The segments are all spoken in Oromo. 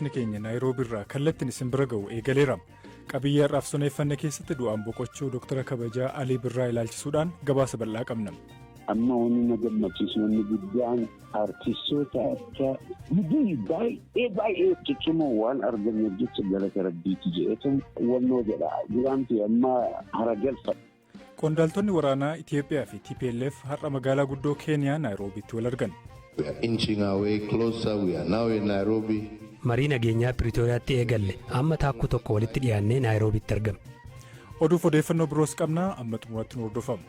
Keenya Naayiroobii irraa kallattiin isin bira ga'u eegaleera. Qabiyyee har'aaf soneeffanne keessatti du'aan boqochuu Dooktara kabajaa Alii Birraa ilaalchisuudhaan gabaasa bal'aa qabna. Amma wanni na gammachiisu wanni guddaan artistoota akka gudii baay'ee baay'ee ciccimoo waan arganneef jecha galata rabbiiti jedhetu wannoo jedha. Jiraanti amma hara galfa. Qondaaltonni waraanaa Itiyoophiyaa fi TPLF har'a magaalaa guddoo Keeniyaa Naayiroobiitti wal argan. We are inching our way closer. We are now in Nairobi. Marii nageenyaa Piriitooriyaatti eegalle amma taakkuu tokko walitti dhiyaannee Naayiroobiitti argamne. Oduuf odeeffannoo biroos qabna, amma xumuratti nu hordofamu.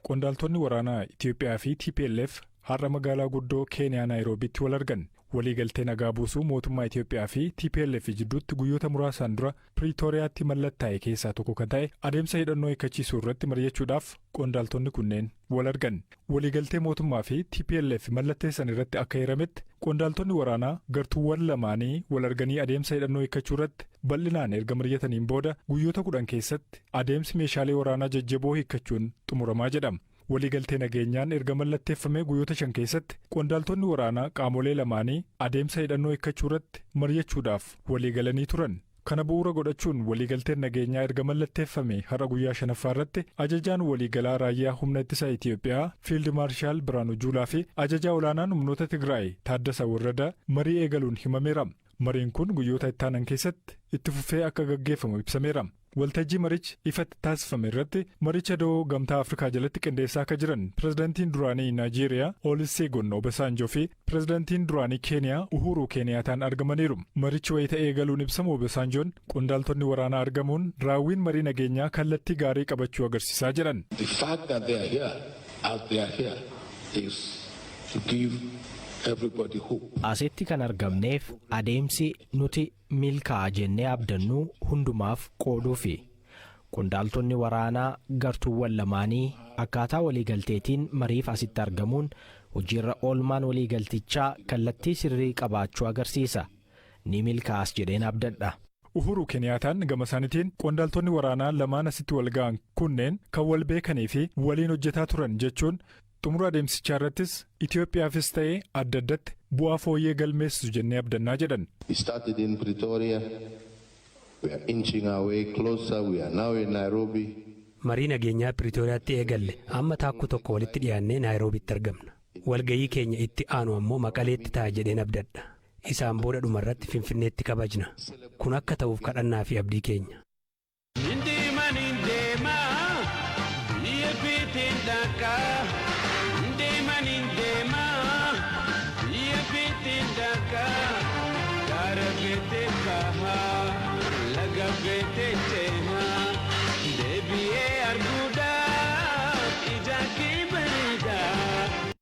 Qondaaltonni waraanaa Itiyoophiyaa fi TPLF har'a magaalaa guddoo Keeniyaa Naayiroobiitti wal argan. Waliigaltee nagaa buusuu mootummaa Itiyoophiyaa fi TPLF jidduutti guyyoota muraasaan dura Piriitooriyaatti mallattaa'e keessaa tokko kan ta'e adeemsa hidhannoo hiikkachiisuu irratti mari'achuudhaaf qondaaltonni kunneen wal argan. Waliigaltee mootummaa fi TPLF mallatteessan irratti akka heerametti, qondaaltonni waraanaa gartuuwwan lamaanii wal arganii adeemsa hidhannoo hiikkachuu irratti bal'inaan erga mari'ataniin booda guyyoota 10 keessatti adeemsi meeshaalee waraanaa jajjaboo hiikkachuun xumuramaa jedhama. Waliigaltee nageenyaan erga mallatteeffamee guyyoota 5 keessatti qondaaltonni waraanaa qaamolee lamaanii adeemsa hidhannoo hiikkachuu irratti mari'achuudhaaf waliigalanii turan. Kana bu'uura godhachuun waliigalteen nageenyaa erga mallatteeffame har'a guyyaa shanaffaa irratti ajajaan waliigalaa raayyaa humna ittisa Itiyoophiyaa Fiild Maarshaal Biraanuu Juulaa fi ajajaa olaanaan humnoota Tigraay Taaddasa Warrada marii eegaluun himameera. Mariin kun guyyoota ittaanan keessatti itti fufee akka gaggeeffamu ibsameera. Waltajjii marichi ifatti taasifame irratti maricha da'oo Gamtaa Afrikaa jalatti qindeessaa akka jiran pirezidantiin duraanii Naayijeeriyaa Olusegun Obasanjoo fi pirezidantiin duraanii Keeniyaa Uhuru Keeniyaataan argamaniiru. Marichi wayita eegaluun ibsamu Obasanjoon qondaaltonni waraanaa argamuun raawwiin marii nageenyaa kallattii gaarii qabachuu agarsiisaa jedhan. The fact that they are here, as they are here, is to give everybody hope. Asitti kan argamneef adeemsi nuti milkaa'a jennee abdannu hundumaaf qooduufi. Qondaaltonni waraanaa gartuuwwan lamaanii akkaataa waliigalteetiin mariif asitti argamuun hojiirra oolmaan waliigaltichaa kallattii sirrii qabaachuu agarsiisa. Ni milkaa'as jedheen abdadha. Uhuru Keniyaataan gama isaaniitiin qondaaltonni waraanaa lamaan asitti wal ga'an kunneen kan wal beekanii fi waliin hojjetaa turan jechuun, xumura adeemsichaa irrattis Itoophiyaafis ta'ee adda addatti bu'aa fooyyee galmeessisu jennee abdannaa jedhan. We started in Pretoria. We are inching our way closer. We are now in Nairobi. Marii nageenyaa Piriitooriyaatti eegalle amma taakkuu tokko walitti dhiyaannee Naayiroobiitti argamna. Walgayii keenya itti aanu ammoo Maqaleetti ta'a jedheen abdadha. Isaan booda dhumarratti Finfinneetti kabajna. Kun akka ta'uuf kadhannaa fi abdii keenya. Deeman deemaa biyya fiitiin dhaqaa. Deeman deemaa biyya fiitiin dhaqaa. Gaara feetee bahaa, laga feetee cehaa. Deebi'ee arguudhaaf ija kee bareedaa.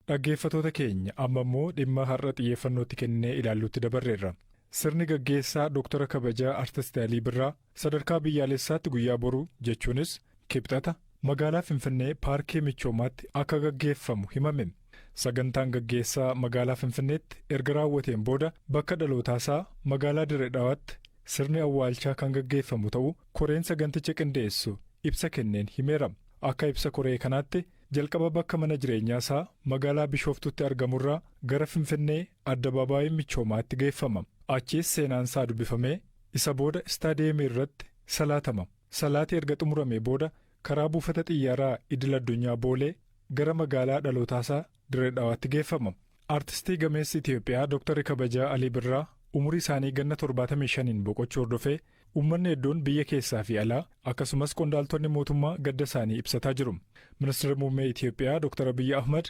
Dhaggeeffatoota keenya, amma immoo dhimma har'a xiyyeeffannootti kennee ilaallutti dabarreerra. Sirni gaggeessaa Dooktara kabajaa Artist Alii Birraa sadarkaa biyyaalessaatti guyyaa boruu, jechuunis Kibxata, magaalaa Finfinnee paarkii Michoomaatti akka gaggeeffamu himame. Sagantaan gaggeessaa magaalaa Finfinneetti erga raawwateen booda bakka dhalootaasaa magaalaa Dirree Dhawaatti sirni awwaalchaa kan gaggeeffamu ta'uu koreen saganticha qindeessu ibsa kenneen himeera. Akka ibsa koree kanaatti, jalqaba bakka mana jireenyaasaa magaalaa Bishooftutti argamurraa gara Finfinnee addabaabaayii Michoomaatti geeffama. Achiis seenaan isaa dubbifamee isa booda istaadiyeemii irratti salaatama. Salaatii erga xumuramee booda karaa buufata xiyyaaraa idil addunyaa Boolee gara magaalaa dhalootaasaa Dirree Dhawaatti geeffama. Artistii gameessi Itiyoophiyaa Dr. Kabajaa Alii Birraa umurii isaanii ganna 75n boqochuu hordofee uummanni hedduun biyya keessaa fi alaa akkasumas qondaaltonni mootummaa gadda isaanii ibsataa jiru. Ministeerri muummee Itiyoophiyaa Dr. Abiyyi Ahmad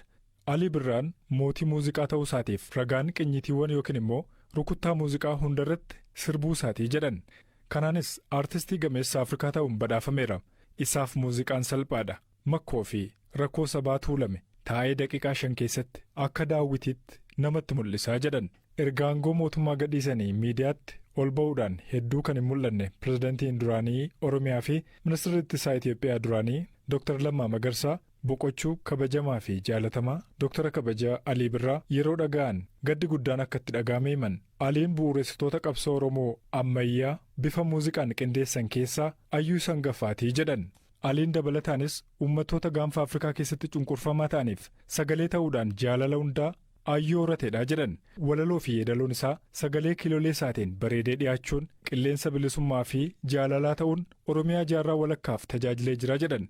Alii Birraan mootii muuziqaa ta'uu isaatiif ragaan qinyiitiiwwan yookiin immoo rukuttaa muuziqaa hundarratti sirbuu isaatii jedhan. Kanaanis artistii gameessa Afrikaa ta'uun badhaafameera. Isaaf muuziqaan salphaadha. Makkoo fi rakkoo sabaa tuulame taa'ee daqiiqaa 5 keessatti akka daawwitiitti namatti mul'isaa jedhan. Erga aangoo mootummaa gadhiisanii miidiyaatti Ol ba'uudhaan hedduu kan hin mul'anne pirezidantiin duraanii Oromiyaa fi ministeerri ittisaa Itoophiyaa duraanii Dr. Lammaa Magarsaa boqochuu kabajamaa fi jaalatamaa Dr. Kabajaa Alii Birraa yeroo dhaga'an gaddi guddaan akka itti dhaga'ame himan. Aliin bu'uuressitoota qabsoo Oromoo ammayyaa bifa muuziqaan qindeessan keessaa ayyuu isa hangafaatii jedhan. Aliin dabalataanis uummattoota gaanfa Afrikaa keessatti cunqurfamaa ta'aniif sagalee ta'uudhaan jaalala hundaa ayyuu horateedha jedhan. Walaloo fi yeedaloon isaa sagalee kiilolee isaatiin bareedee dhiyaachuun qilleensa bilisummaa fi jaalalaa ta'uun Oromiyaa jaarraa walakkaaf tajaajilee jira jedhan.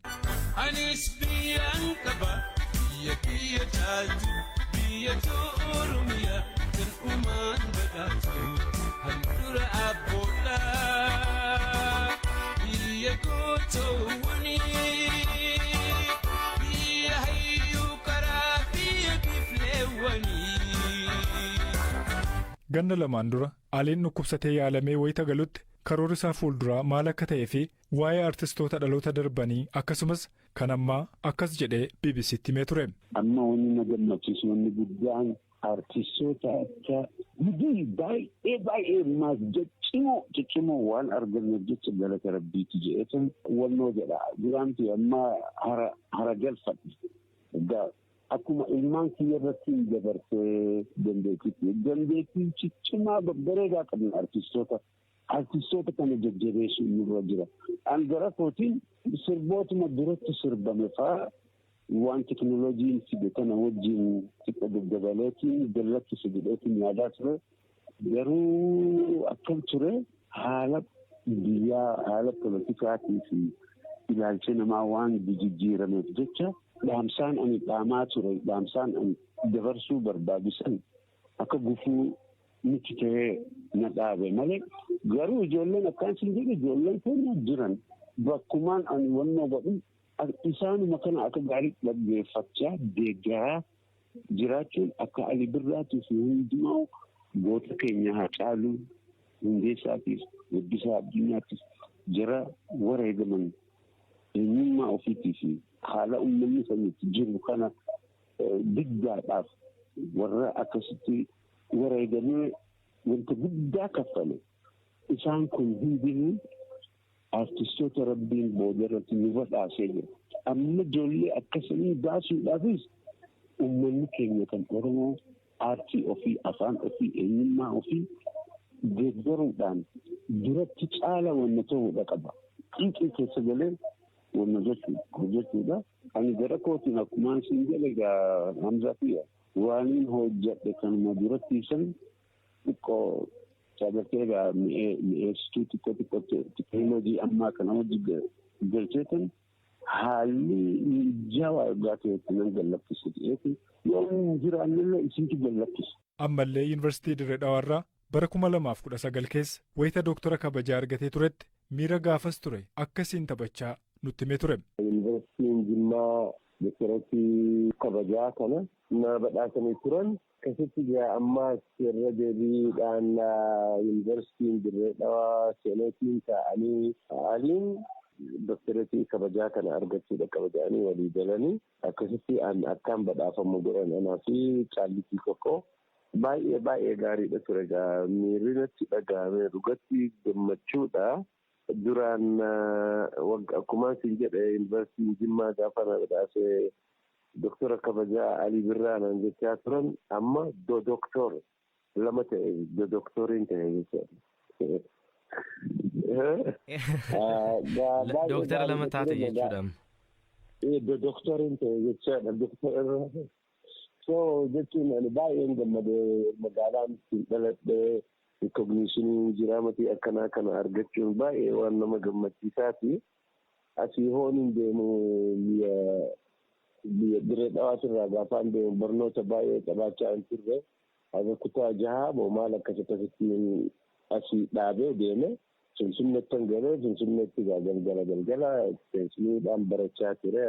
Anis biyyaan qaba biyya kiyya caaltu biyya Oromiyaa kan uumaan badhaatu handhuura abboodhaa biyya gootoowwanii biyya hayyuu karaa biyya bifleewwanii. Ganna lamaan dura Aliin dhukkubsatee yaalamee wayita galutti karoora isaa fuulduraa maal akka ta'ee fi waa'ee artistoota dhaloota darbanii akkasumas kan ammaa akkas jedhee BBCtti himee ture. Amma wanni na gammachiisu wanni guddaan artistoota akka gudii baay'ee baay'ee maas ciccimoo ciccimoo waan arganneef jecha galata rabbiiti jedheetan wannoo jedha. Duraanti amma hara galfadhe. Akkuma ilmaan kiyya irratti dabarsee dandeettiitti. Dandeettii ciccimaa babbareedaa qabna artistoota. Artistoota kana jajjabeessuun nurra jira. An gara kootiin sirbootuma duratti sirbame fa'aa waan teknooloojiin fide kana wajjin xiqqoo daddabaleetiin gallakkise jedheetiin yaadaa ture. Garuu akkam ture haala biyyaa haala politikaatii fi ilaalcha namaa waan jijjiirameef jecha dhaamsaan ani dhaamaa ture dhaamsaan ani dabarsuu barbaachisan akka gufuu miti ta'ee na dhaabe malee garuu ijoolleen akkaan sin jedhu ijoolleen keenya jiran bakkumaan ani wannoo godhu isaanuma kana akka gaarii dhaggeeffachaa deeggaraa jiraachuun akka Ali Birraatii fi hundumaa goota keenya Haacaaluu Hundeessaatiif Weeddisaa Addunyaatiif jara wareegaman eenyummaa ofiitii fi haala uummanni sanitti jiru kana diggaadhaaf warra akkasitti wareegamee wanta guddaa kaffale isaan kun hundinuu artistoota rabbiin booda irratti nu badhaasee jira. Amma ijoollee akkasanii baasuudhaafis uummanni keenya kan Oromoo aartii ofii, afaan ofii, eenyummaa ofii deeggaruudhaan duratti caala wanna ta'uudha qaba. Xiiqii keessa galee wanna hojjechuudha. Ani gara kootiin akkumaan siin jedhe egaa Hamzaa fi waaniin hojjedhe kanuma duratti san xiqqoo sagartee egaa mi'eessituu xiqqoo xiqqoo teekinooloojii ammaa kana hojii galcheetan haalli mijaawaa egaa ta'etti nan gallakkise jedheeti yoo hin jiraannellee isintu gallakkise. Ammallee Yuunivarsiitii Dirree Dhawaarraa bara 2019 keessa wayita Dooktara kabajaa argatee turetti miira gaafas ture akkasiin taphachaa nutti himee ture. Yuunivarsiitiin Jimmaa doktoratii kabajaa kana na badhaasanii turan. Akkasitti egaa ammaas irra deebiidhaan yuunivarsiitiin Dirree Dhawaa seeneetiin taa'anii Aliin doktoratii kabajaa kana argachuudha qaba jedhanii walii galanii akkasitti akkaan badhaafamu godhan anaa fi caallitii tokko. Baay'ee baay'ee gaariidha ture egaa miirri natti dhaga'ame dhugatti gammachuudha. Duraan akkuma isin jedhe yuunivarsiitiin Jimmaa gaafa na badhaasee doktora kabajaa Alii Birraa naan jechaa turan amma doktor lama ta'e doktoriin ta'e jechuudha. Doktara lama taate jechuudha. Doktoriin ta'e jechaadha. Doktora so jechuun ani baay'een gammade magaalaan ittiin dhaladhee recognition jiraamatii akkanaa kana argachuun baay'ee waan nama gammachiisaati. Asii hoon hin deemu biyya biyya Dirree Dhawaatirraa gaafaan deemu barnoota baay'ee qabaachaa hin turre. Haga kutaa jahaa moo maal akkas akkasittiin asii dhaabee deeme. Finfinneettan galee Finfinneetti galgala galgala teessumidhaan barachaa ture.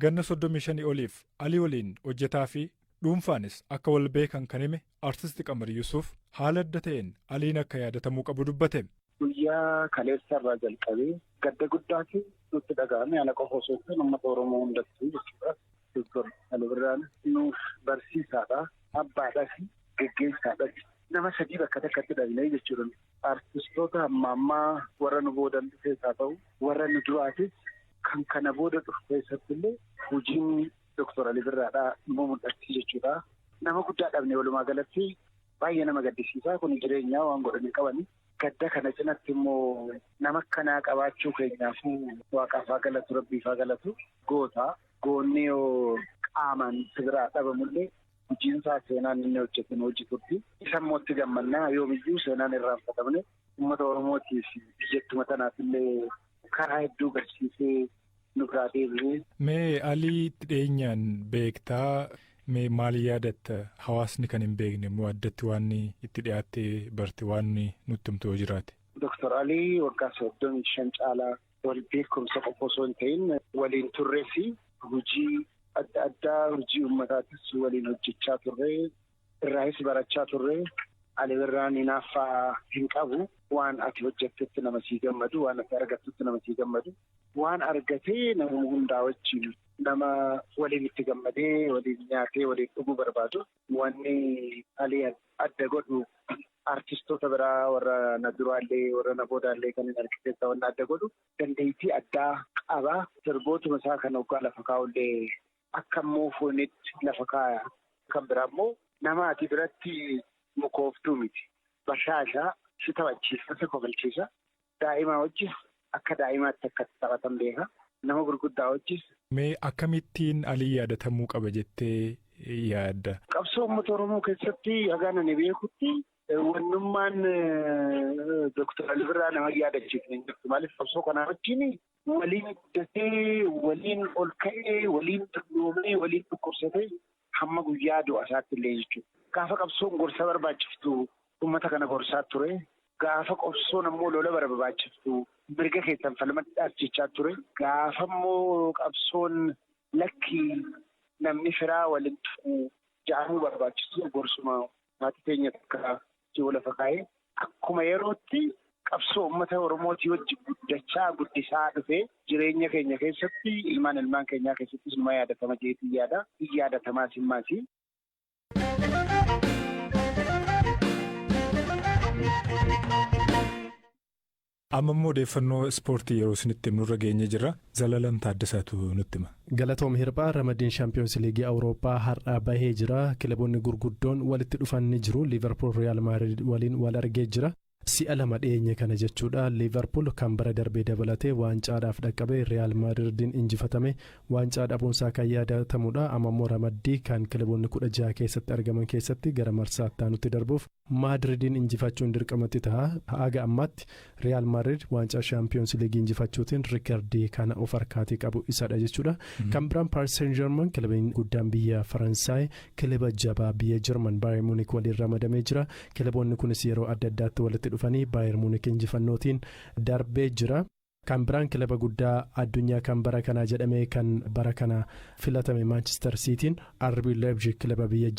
Ganna 35 oliif Alii waliin hojjetaa fi dhuunfaanis akka wal beekan kan hime Artisti Qamar Yusuuf haala adda ta'een Aliin akka yaadatamuu qabu dubbate. Guyyaa kaleessa irraa jalqabee gadda guddaatu nutti dhaga'ame ana qofa osoo hin ta'in uummata Oromoo hundattuu jechuudha. Doktor Ali Birraan nuuf barsiisaadha, abbaadhas, geggeessaadhas. Nama sadii bakka takkatti dhabnee jechuudha. Artistoota hamma ammaa warra nu boodan dhufees haa ta'u, warra nu duraatis kan kana booda dhufu keessatti illee hojiin Dooktor Alii Birraadhaa immoo mul'atti jechuudha. Nama guddaa dhabne walumaa galatti baay'ee nama gaddisiisaa. Kun jireenyaa waan godhanii qabani. Gadda kana cinatti immoo nama akkanaa qabaachuu keenyaafuu waaqaaf haa galatu, rabbiif haa galatu. Goota goonni yoo qaamaan sibiraa dhabamullee hojiinsaa seenaan inni hojjetan hojii turti. Isa immoo itti gammannaa yoomiyyuu seenaan irraanfatamne uummata Oromootiif biyyattuma tanaaf illee karaa hedduu garsiisee nu biraa deebi'ee. Mee Alii dhiyeenyaan beektaa, mee maal yaadatta? Hawaasni kan hin beekne immoo addatti waan itti dhiyaattee barte waan nutti himtu yoo jiraate? Dooktor Alii waggaa 35 caalaa wal beekumsa qofa osoo hin ta'in waliin turree fi hojii adda addaa, hojii uummataatis waliin hojjechaa turre, irraayis barachaa turre. Ali Birraan hinaaffaa hin qabu. Waan ati hojjettetti nama sii gammadu, waan ati argattutti nama sii gammadu, waan argatee nama hundaa wajjin nama waliin itti gammadee waliin nyaatee waliin dhuguu barbaadu. Wanni Alii adda godhu artistoota biraa warra na duraallee warra na boodaallee kan hin argite wanni adda godhu dandeettii addaa qaba. Sirbootuma isaa kan hoggaa lafa kaa'ullee akka immoo foonitti lafa kaaya. Kan biraa immoo nama ati biratti mukooftuu miti. Bashaashaa si taphachiisa, si kofalchiisa. Daa'ima wajjis akka daa'imaatti akka taphatan beeka. Nama gurguddaa wajjis. Mee akkamittiin Alii yaadatamuu qaba jettee yaadda? Qabsoo uummata Oromoo keessatti hagaan ani beekutti wannummaan Dooktor Alii Birraa nama yaadachiifne hin jirtu. Maaliif qabsoo kanaa wajjin waliin guddatee, waliin ol ka'ee, waliin dulloomee, waliin dhukkubsatee hamma guyyaa du'a isaatti illee jechuudha. Gaafa qabsoon gorsa barbaachiftu uummata kana gorsaa ture. Gaafa qabsoon ammoo lola barbaachiftu mirga keessan falmadhaaf jechaa ture. Gaafa immoo qabsoon lakki namni firaa waliin tuqu jaamuu barbaachisu gorsuma maatii teenya takka jiru lafa kaa'ee akkuma yerootti qabsoo uummata Oromootii wajjin guddachaa guddisaa dhufee jireenya keenya keessatti ilmaan ilmaan keenyaa keessattis numa yaadatama jeetii yaada. Yaadatamaa simmaasi. Amma immoo odeeffannoo ispoortii yeroo isinitti himnurra geenye jirra. Zalalam Taaddasaatu nutti hima. Galatoom Hirphaa. Ramadiin Shaampiyoons Liigii Awurooppaa har'a bahee jira. Kilaboonni gurguddoon walitti dhufan ni jiru. Liivarpuul Riyaal Maadriid waliin wal argee jira. Si'a lama dhiyeenya kana jechuudha. Liivarpuul kan bara darbee dabalatee waancaadhaaf dhaqqabe Riyaal Maadriidiin injifatame waancaa dhabuunsaa kan yaadatamudha. Amma immoo ramaddii kan kilaboonni 16 keessatti argaman keessatti gara marsaa itti darbuuf Maadriidiin injifachuun dirqamatti ta'a. Haga ammaatti Riyaal Maadriid waancaa Shaampiyoons Liigii injifachuutiin riikardii kana of harkaatii qabu isadha jechuudha. Kan biraan Paaris Seen Jarman kilabiin guddaan biyya Faransaay kilaba jabaa biyya Jarman Baayern Muunik waliin ramadamee jira. Kilaboonni kunis yeroo adda addaatti walitti dhufanii Baayern Muunik injifannootiin darbee jira. Kan biraan kilaba guddaa addunyaa kan bara kanaa jedhamee kan bara kana filatame Maanchister Siitiin RB Leipzig kilaba biyya